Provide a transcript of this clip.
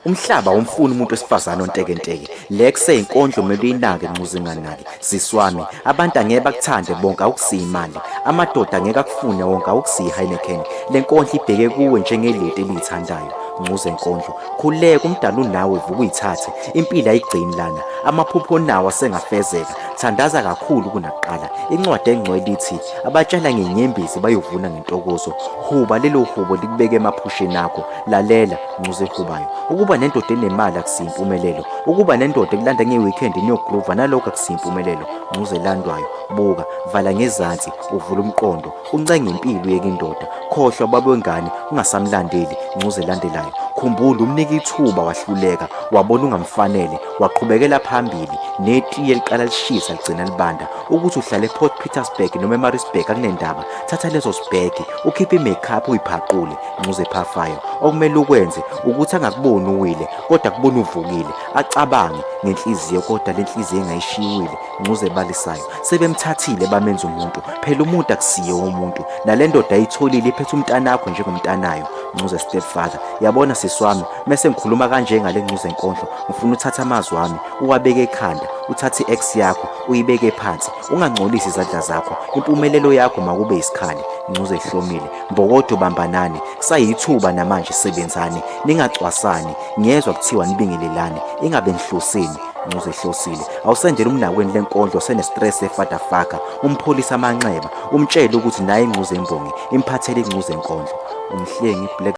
Umhlaba awumfuni umuntu wesifazane ontekenteke. Le kuseyinkondlo kumele uyinake ncuze inganaki. Sisi wami, abantu angeke bakuthande bonke awukusiyi imali. Amadoda angeke akufune wonke awukusiyi Heineken. Le nkondlo ibheke kuwe njengeleti eliyithandayo. Ncuze nkondlo. Khuleka umdala unawe vuka uyithathe. Impilo ayigcini lana. Amaphupho onawo asengafezeka. Thandaza kakhulu kunakuqala. Incwadi engcwele ithi abatshala ngenyembezi bayovuna ngentokozo. Huba lelo hubo likubeke emaphusheni akho. Lalela, ncuze ehubayo. Ukuba nendoda enemali akusiyo impumelelo. Ukuba nendoda ekulanda nge-weekend niyogruva nalokho akusiyo impumelelo. Ncuze elandwayo. Buka, vala ngezansi, uvule umqondo, uncenge impilo uyeke indoda. Khohlwa ubaba wengane, ungasamlandeli, ncuze elandelayo. Khumbula umnike ithuba wahluleka, wabona ungamfanele, waqhubekela phambili netiye liqala lishisa ligcina libanda. Ukuthi uhlala ePort Petersburg noma eMaritzburg akunendaba, thatha leso sibhegi, ukhiphe i-makeup uyiphaqule, ncuze ephafayo. Okumele ukwenze ukuthi angakuboni uwile, kodwa akubone uvukile, acabange ngenhliziyo kodwa le nhliziyo engayishiyiwile, ncuze ebalisayo. Sebemthathile bamenza umuntu, phela umuntu akusiye umuntu. Nale ndoda ayitholile iphethe umntanakho njengomntanayo, ncuze stepfather. Yabona sisi wami, mese ngikhuluma kanje ngale ncuze nkondlo, ngifuna uthathe amazwi ami, uwabeke ekhanda, uthathe i-ex yakho, uyibeke phansi, ungangcolisi izandla zakho, impumelelo yakho makube isikhali, ncuze ehlomile. Mbokodo bambanani, kusayithuba namanje sebenzani, ningacwasani, ngiyezwa kuthiwa nibingelelane, ingabe nihloseni, ncuze ehlosile. Awusendele umnaweni lenkondlo sene-stress efadafaka, umpholisa amanxeba, umtshele ukuthi naye incuze embongi, imphathele incuze enkondlo. Umhlengi Black.